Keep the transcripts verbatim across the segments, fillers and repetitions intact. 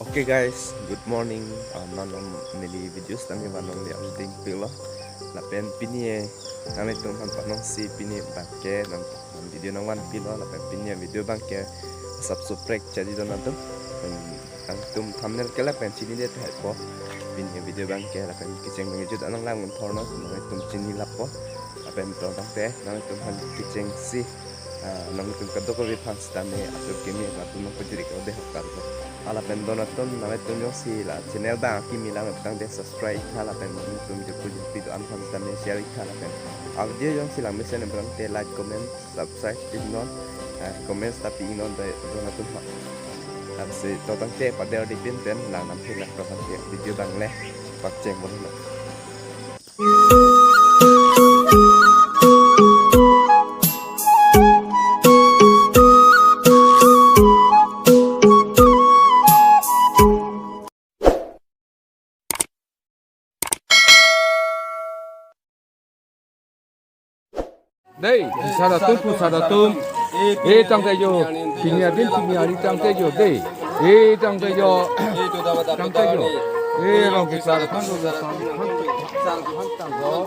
Okay guys, good morning. Ah, non neli video sitame vanong le uploading pilo. Lapen pini e, nanglitum aphan panongsi pini abangke non video nangvan pilo. Lapen pini video abangke asapso prek chari don atum. Pen nangtum thumbnail ke lapen chinine tahai po. Pini video abangke lapen kecheng nangkejut anang lang unthor non, nanglitum chini lapo. Lapen to tangte nanglitum aphan kechengsi, ah, nanglitum kadokave aphan sitame atur kimi latum nangpajir-ik ode hoktar ko. Lapen don atum nanglitum jongsi la channel abang kimi lang tangte subscribe tha lapen nanglitum jepu jepi do-an aphan sitame share tha lapen a video jongsi lang mesen abangte like, comment, subscribe pi non, ah, comments ta pi non dei don atum ha. Apsi to tangte pader di pin pen lang nam phin lang to tangte video abang le pakcheng bom non. Dei, sar atum, pusar atum. Eh, tangte jo, pini adin, pini ari tangte jo, dei. Eh, tangte jo, tangte jo. Eh, long ke sar atum, pusar atum. Yo,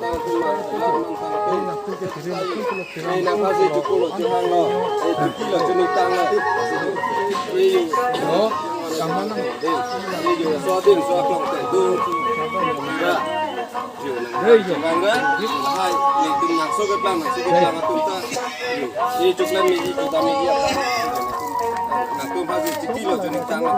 tangman nang. Yo, nang. Hey, yo. Nang, hai, nangtum nangso keplang, nangso keplang atum ta. Yo, eh, chuklan meji, juta meji apa. Nangtum pasi chiti lo, chuning tang lo.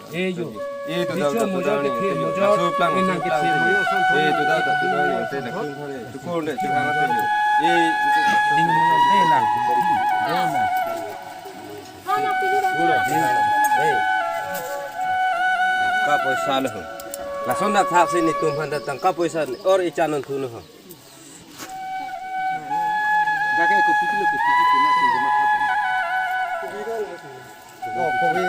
Eh, yo. Eh, to da, to da, to da, ni, to da. Laso plang, laso plang, to da. Eh, to da, to da, to da, ni, to da, to da, ni, to da, to da, ni, to da. Eh, ding mo, eh, lang. Eh, lang. Eh. Tangka poisa lo. Lason dak thak si netum aphan ta tangka poisa or ichan non thu non ho. Jaga ko piti lo, piti lo, piti lo, piti lo. Oh, kopi.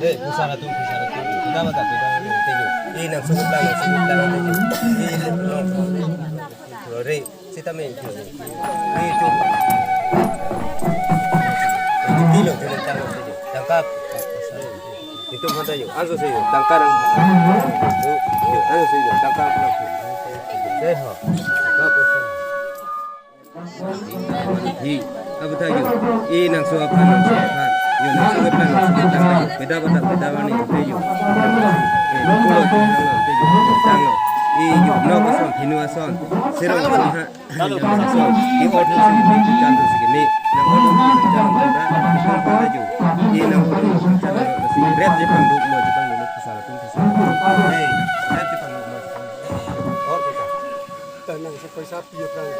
Eh, pusara tu, pusara tu. Sudah mata, sudah mata. Tejo. Ini nang sungguh lang, sungguh lang, tejo. Ini long. Lore, sita me itu. Ini itu. Itu kilo, itu tangkap, tejo. Tangkap. Itu mana yo? Aso sih yo. Tangkap. Yo, aso sih yo. Tangkap. Deh, ho. Hi, apa ta yo? Eh, nang so apa, nang so apa? Yo, nang so apa, nang so apa? Beda apa, beda apa ni? Te yo. Eh, pulo, tanglo, te yo. Tanglo. Eh, yo, no ason, hinu ason. Serong ason, ha. Ason. Yo, order si ni, kuchan si ni. Nang order si ni, kuchan si ni. Kuchan si ni. Eh, nang order si ni, kuchan si ni. Rep je pang duk, mo je pang duk, kusala tung kusala. Eh, rep je pang duk, mo je pang duk. Order ka. Tanang sa paisa piye prang.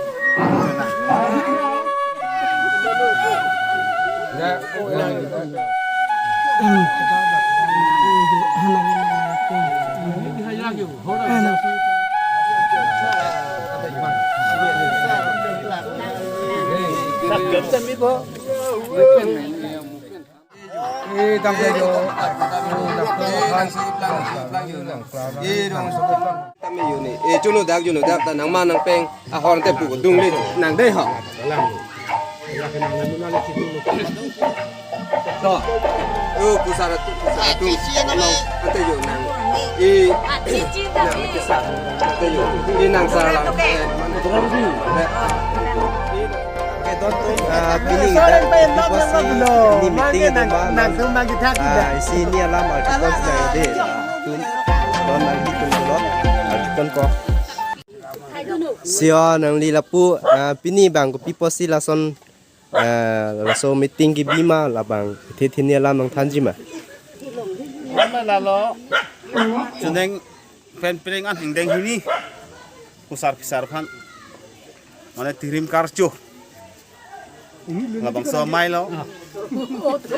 Eh, tang sajo. Tame yo ni. Eh, chuno dak, chuno dak, ta nangma nangpeng ahormu te pu dung le nang dei ho. To. Oh, pusara tu, pusara tu. Ante yo nang. Eh, nang pusara. Ante yo. Eh, nang sara lang. Ah, pini kita, pini pos si, pini meeting itu ba, nang, ah, isi ni alam artikel sila de. Tum, don nang hitung dulu, artikel ko. Sio nangli lapu, ah, pini bang kopi pos si lason, ah, laso meeting kebi ma, labang the the ni alam nangthanji ma. Mama lalo, chuneng pen pring an hingdeng hini. Pusar phisar aphan. Mane tirim karcho. Labangso amei lo.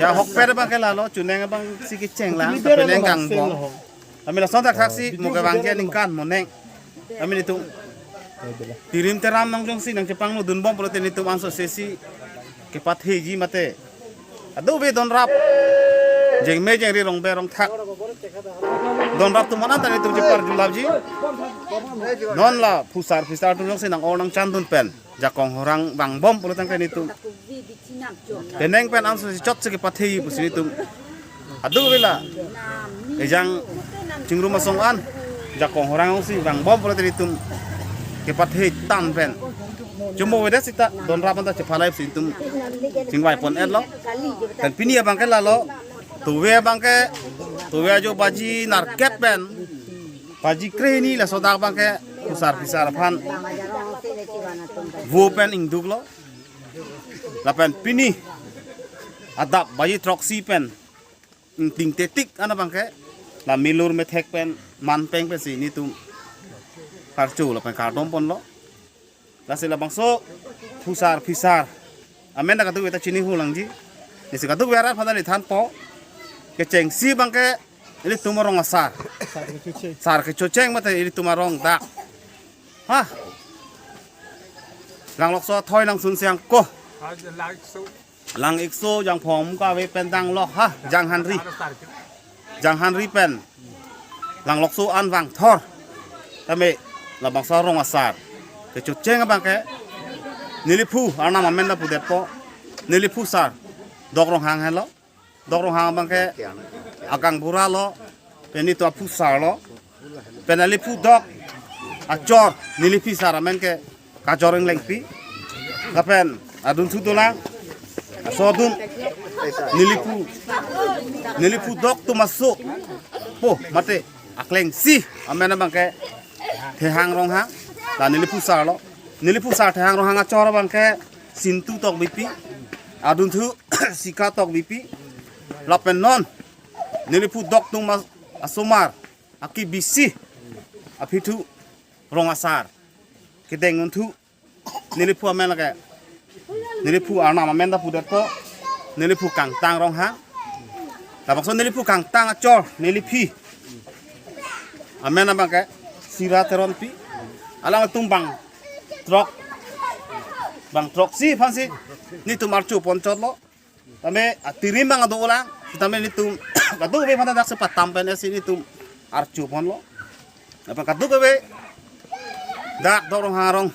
Ya hokpet abang ke lalo, chuneng abang si kecheng lang, peneng kangbong. Kami lason thakthak si, mo kevang ke ningkan, mo neng. Kami nitum. Tirim teram nang jongsi nangchepangno dunbom pulote nitum anso sesi kepatheji mate. Adu be donrap. Jengme jengri rongbe rongthak. Donrap atum an ta nitum chepar julapji. Non la phusar phisar atum jongsi nang-or nangchandun pen jakong horang vangbom pulo tangte nitum peneng pen anso si chotsi kepatheji pusi nitum. Adu vela ejang chingrum asong an jakong horang si vangbom pulote nitum kepathe tan pen. Chumbo veda sita donrap an ta chephalai pusi nitum chingvai pon-et lo. Pen pini abang ke lalo, tuve abang ke, tuve ajo baji nerkep pen, baji krehini laso dak abang ke, phusar phisar aphan vo pen ingduk lo. Lapen pini adap baji throksi pen ingting tetik an abang ke, la milur methek pen manpeng pensi nitum karcho lapen kardom ponlo. Lasi labangso phusar phisar amen ta kadokave ta chini hulangji. Nisi kadokave arat aphan ta neli thanpo. Kechengsi abang ke ilitum arong asar. Sar kechocheng. Sar kechocheng mate ilitum arong dak. Ha. Langlokso athoi nangsun siang ko. Lang ikso jangphong kave pen dang lo ha, janghanri. Janghanri pen. Langlokso an vangthor. Tame labangso arong asar kechocheng abang ke. Neliphu, arnam amen ta pudetpo. Neliphu sar. Dok Ronghang helo. Dok Ronghang abangke agaonbura lo, pen netum aphusar lo, pen neliphudok achor, neliphi sar amen ke Kajor Englengpi. Lapen adunthu dolang, aso adun, neliphu, neliphudok atum aso po mate aklengsi amen abangke Thehang Ronghang, la neliphusar lo. Neliphusar Thehang Ronghang achor abangke Sintu Tokbipi, adunthu Sika Tokbipi, lapen non neliphudok atum as-, asomar, akebisi, aphi thu rong asar, kedeng adunthu, neliphu amen lake, neliphu arnam amen ta pudetpo, neliphu Kangtang Ronghang. Labangso neliphu Kangtang achor, neliphi amen abangke Sira Teronpi. Alangtum bang throk, bang throksi aphansi netum archo ponchot lo. Tame atirim bang ado ulang, tame netum kadokave aphan dak sepatam pen esi netum archo ponlo. Apa kadokave dak Dok Ronghang arong,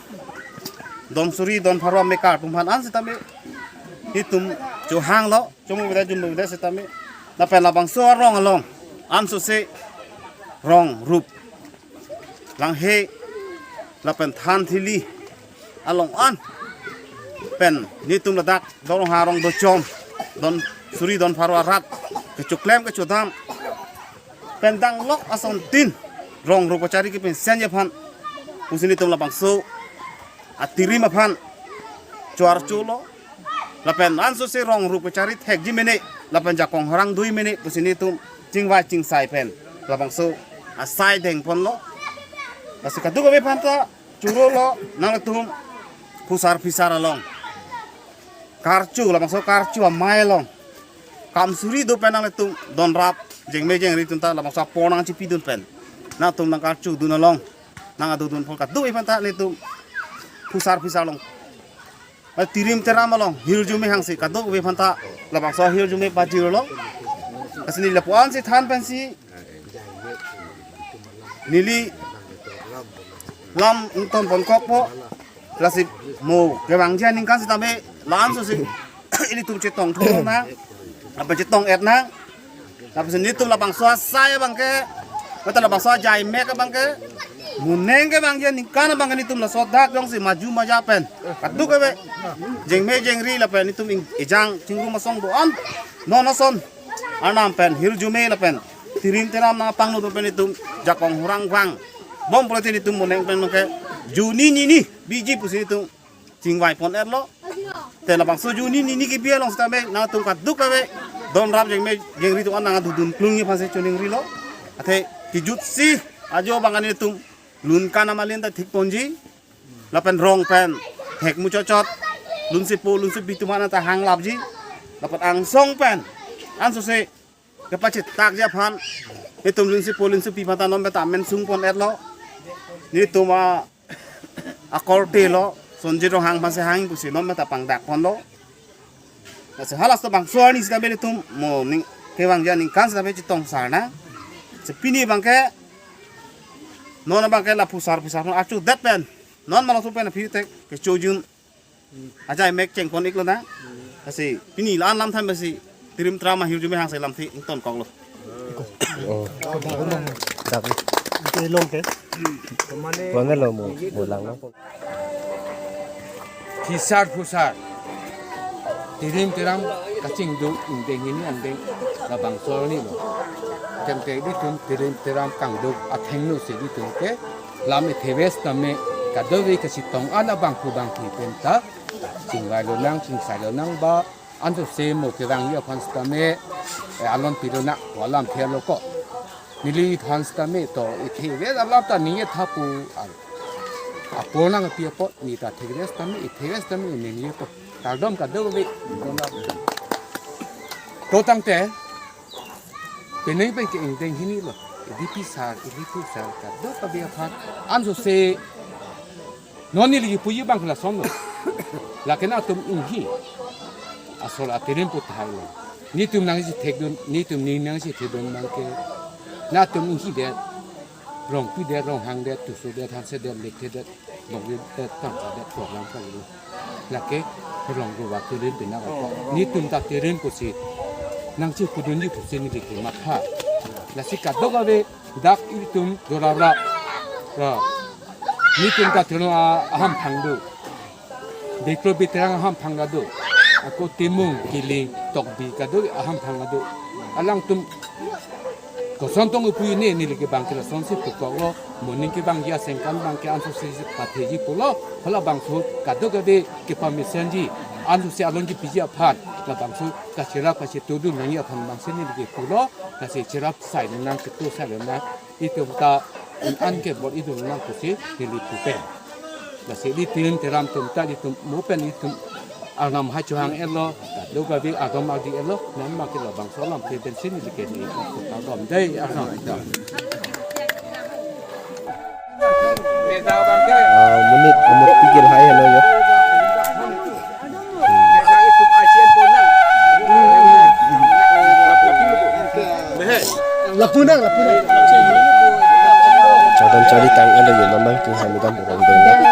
don suri don pharo amekar atum aphan an setame netum chohanglo, chomu beda jumbo beda setame. Lapen labangso arong along ansose rong rup, langhe, lapen than thili along an pen netum ladak Dok Ronghang arong dochom, don suri don pharo arat kechoklem kechodam pen danglok asontin rong rup kachari kepinsenji aphan pusi netum labangso atirim aphan choarcho lo. Lapen ansose rong rup kachari thekji mene, lapen jakong horang dui mene pusi netum chingvai chingsai pen labangso asai deng ponlo. Lasi kadokave aphanta choro lo, nangtum phusar phisar along karcho, labangso karcho amei along kam suri do pen nangtum donrap jengme jengri atum ta labangso apor nangchipidun pen nangtum nangkarchodun along nang adodun pon kadokave aphanta netum phusar phisar along, eh, tirim teram along hirjume hangsi kadokave aphanta labangso hirjume pajirlo. Lasi neli lapu-an si than pensi neli lam ington ponkokpo. Lasi mo kevangji aningkan setame la-an sosi ilitum chetong thunang, apa chetong etnang. Lapusi netum labangso asai abangke, kata labangso ajai mek abangke, mo neng kevangji aningkan abangke netum laso dak jongsi maju maja pen kadokave jengme jengri lapen netum ing-, ejang chingrum asong do-an, non ason arnam pen hirjume lapen tirim teram nangpangno do pen netum jakong horang vang bom pulote netum mo neng pen ke juni nini biji pusi netum chingvai pon etlo. Te labangso juni nini kebi along setame nangtum kadokave donrap jengme jengri atum an nang adodun klungji aphansi choningrilo. Athe kejutsi ajo abang netum lun kanam alin ta thik ponji. Lapen rong pen hek muchotchot, lunsepo lunsepi atum an ta hanglapji. Lapen angsong pen ansose kepachetakji aphan netum lunsepo lunsepi aphanta non pen ta amen sung pon etlo. Netum a akorte lo, Sonjit Ronghang aphansi hang pusi non pen ta pangdak ponlo. Lasi halaso bangso arni setame netum mo ning kevangji aningkan setame chetongsar nang. Si pini abangke, non abangke la phusar phisar non archodet pen, non malangso pen aphi tek kechojun ajai mek cheng pon iklo na. Lasi pini la-an lam than basi tirim teram ahirjume hangsi lamthe ington koklo. Oh. Dak ni. Ante long ke? Kone lo mo, mo lang lo. Phisar phusar, tirim teram kachingduk ingdeng hini angdeng labangso arni lo. Tangte ilitum tirim teram kangduk athengno si ilitum ke lam ethevek tame kadokave kachetong an abangphu bangphi pen ta chingvai lonang, chingsai lonang ba, ansose mo kevangji aphan setame, eh, alon pi lonang, alam thelo ko. Neli aphan setame to, ethevek alam ta ningje tha pu, al-, apor nangpi apot, ne ta thekdet setame, ethevek setame ningjepo. Kardom kadokave. To tangte, penang pen ke ingdeng hini lo. Idi phisar, idi phusar, kadokave aphan. Ansose, non neli kipuji abang lason lo. Lake nangtum inghi asor atirim pu tahai lo. Netum nangchethekdun, netum ning nangchethekdun abangke, nangtum inghidet, rongpidet, ronghangdet, tusudet, hansedet, lekthedet, bokdedet, tangsadet, program kali lo. Lake Rong ruwa turin pina. Netum ta turin pusi nangchepudunji pusi neli kematha. Lasi kadokave dak itum doravra. Ra. Netum ta turin a-, ahamphang do. Bikro Bitrang ahamphang do. Ako Timung, Kiling, Tokbi kadokave ahamphang do. Alangtum koson tong upu ini, neli ke bang ke lasonsi pukok lo, moning ke bang ya sengkan bang ke anso si patheji pulo, halabangso kadokave kepamesenji, anso si alongji piji aphan, labangso kacherap kachetodu nangji aphan bangsi neli ke pulo, kachechirap sai nang ketu sai nang, itum ta an ke bor itum nang pusi neli pupen. Lasi ilitum teram tum ta ilitum mo pen itum arnam hai chuhang elo, kadokave ardom ardi elo, nang ma ke labangso alam ke pensi neli ke ni ardom dei arnam. Ah, monit, monit pigil hai elo yo. Lapunang, lapunang. Chardom charditang elo yo, namang tu hamidam bukan dong.